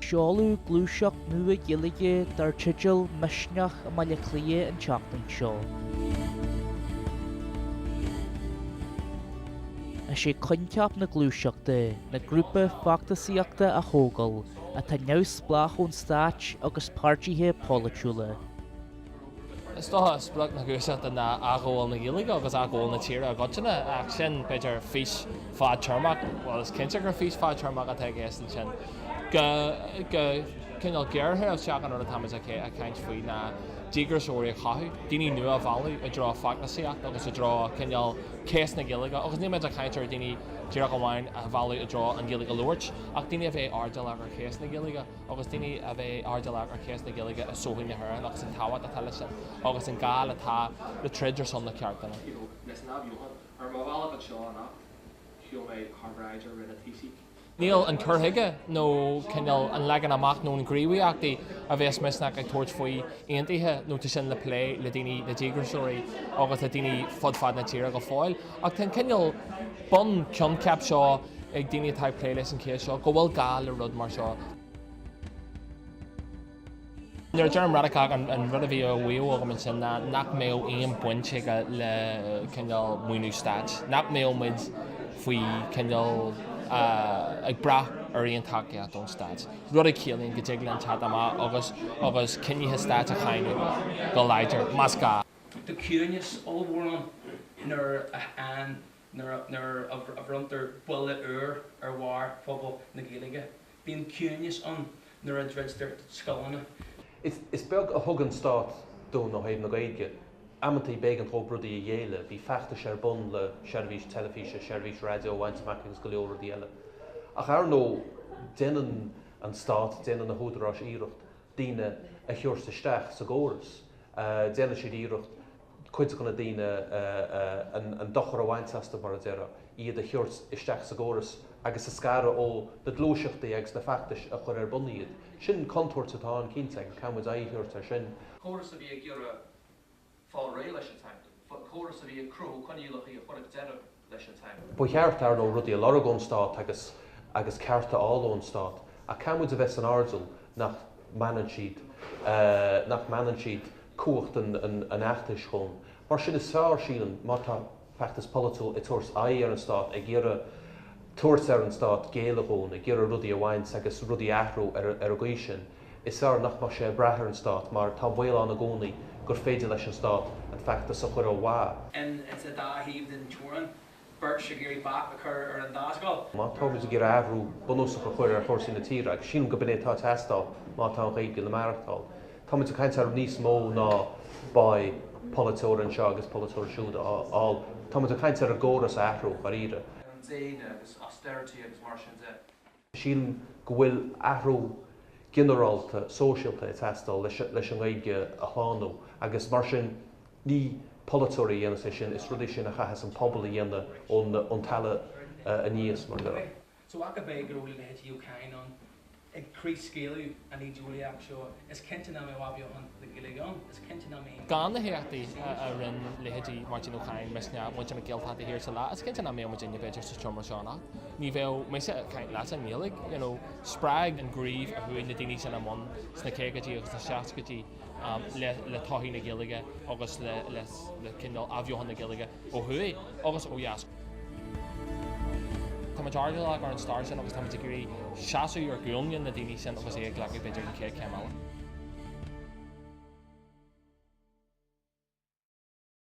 Seoladh gluaiseacht nua Ghaeilge dar teideal Misneach i mBaile Átha Cliath an tseachtain seo. Is é coincheap na gluaiseachta ná grúpa feachtasaíochta a thógáil atá neamhspleách ón stát agus páirtithe polaitiúla. Is dócha sprioc na gluaiseachta ná athghabháil na Gaeilge agus athghabháil na tíre i gcoitinne, ach sin, b'fhéidir, fís fadtéarmach, bhuel, is cinnte gur fís fadtéarmach atá i gceist ansin. Go cineál gearrthréimhseach an rud atáimid ag caint faoi ná díograiseoirí a chothú, daoine nua a mhealladh i dtreo feachtasaíocht agus i dtreo cineál cás na Gaeilge, agus níl muid ag caint ar dhaoine díreach amháin a mhealladh i dtreo an Ghaeilge a labhairt, ach daoine a bheidh airdeallach ar chéas na Gaeilge. agus daoine a bheidh airdeallach ar chéas na Gaeilge i sochaí na hÉireann agus an tábhacht atá leis sin agus an gá atá le troid ar son na ceartanna. Ar mo bhealach anseo anocht, shiúil mé thar bhráid ar Roinn an Taoisigh. Níl an cur chuige nó cineál an leagan amach nó na gníomhaíochtaí a bheas Misneach ag tabhairt faoi aontaithe nó tá sin le plé le daoine, le díograiseoirí agus le daoine fud fad na tíre go fóill. Ach tá an cineál bunchoincheap seo ag daoine atá ag plé leis an chéas seo go bhfuil gá le rud mar seo. Nuair a deirim radacach, an rud a bhí á mhaíomh agam ansin ná nach mbeadh aon bhaint aige le cineál maoiniú stáit, nach mbeadh muid faoi chineál ag brath ar aon tacaíocht ón stát, rud a chiallaíonn go dtig linn teacht amach agus agus cinnithe stáit a cháineadh go láidir, más gá. Tá ciúnas ollmhór ann nuair a nuair a bhronntar buille úr ar bharr phobal na Gaeilge. Bíonn ciúnas ann nuair a dhruidtear scoileanna. Is beag a thug an stát dúinn ó thaobh na Gaeilge. Amantaí b'éigean dhóibh rudaí a ghéilleadh. Bhí feachtais ar bun le seirbhís teilifíse, seirbhís raidió a bhaint amach agus go leor rudaí eile. Ach ar ndóigh déanann an stát, déanann na húdaráis iarracht daoine a thabhairt isteach sa gcóras. Déanann siad iarracht cuid de na daoine an dochar a bhaint astu, mar a déarfá, iad a thabhairt isteach sa gcóras agus a scaradh ó na gluaiseachtaí agus na feachtais a chuir ar bun iad. Sin contúirt atá ann, cinnte, agus caithfidh muid aghaidh a thabhairt air sin. Córas a bhí ag iarraidh fáil réidh leis an teanga, córas a bhí ag cruthú coinníollacha a chuirfeadh deireadh leis an teanga. Ba cheart, ar ndóigh, rudaí a lorg ón stát agus agus cearta a fháil ón stát, ach caithfidh muid a bheith san airdeall nach mbaineann siad, nach mbaineann siad cumhacht an an fheachtais dhúinn. Mar sin is fearr, sílim, má tá feachtas polaitiúil ag tabhairt aghaidh ar an stát, ag iarraidh tabhairt ar an stát géilleadh dhúinn, ag iarraidh rudaí a bhaint agus rudaí a athrú ar ar an gcaoi sin, Is fearr nach mbeadh sé ag brath ar an stát mar tá an baol ann i gcónaí gur féidir leis an stát an feachtas a chur ó mhaith. Ins an dá thaobh den teorainn, beirt ag iarraidh bac a chur ar an dá scoil. Má tá muid ag iarraidh athrú bunúsach a chur ar chúrsaí na tíre, agus sílim gurb in é atá ag teastáil má tá an Ghaeilge le maireachtáil, tá muid ag caint ar níos mó ná báidh polaiteoir anseo agus polaiteoir ansiúd a fháil. Tá muid ag caint ar an gcóras a athrú, dháiríre. ar an déine agus austerity agus mar sin de. Sílim go bhfuil athrú ginearálta sóisialta ag teastáil leis an nGaeilge a shlánú agus mar sin ní polaiteoirí a dhéanfas é sin, is rud é sin a chaithfeas an pobal a dhéanamh ón talamh aníos, mar a déarfá. So ach ab é go raibh leithéidí Ó Cadhain ann ag craobhscaoileadh an ídeolaíocht seo, is cinnte nach mbeadh athbheochan na Gaeilge ann, is cinnte nach mbeadh. Gan na héachtaí a rinne leithéidí Máirtín Ó Cadhain, Misneach, muintir na Gaeltachta thiar sa lá, is cinnte nach mbeadh muidinne b'fhéidir sa seomra seo anocht. Ní bheadh mise ag caint leatsa i nGaeilge, you know. Spreag an gníomh a chuaigh na daoine sin i mbun sna caogaidí agus sna seascaidí le le todhchaí na Gaeilge agus le le le cineál athbheochan na Gaeilge ó thuaidh agus ó dheas. Tá muid airdeallach ar an stair sin agus tá muid ag iarraidh seasamh ar ghuailne na daoine sin agus é a ghlacadh b'fhéidir an chéad chéim eile.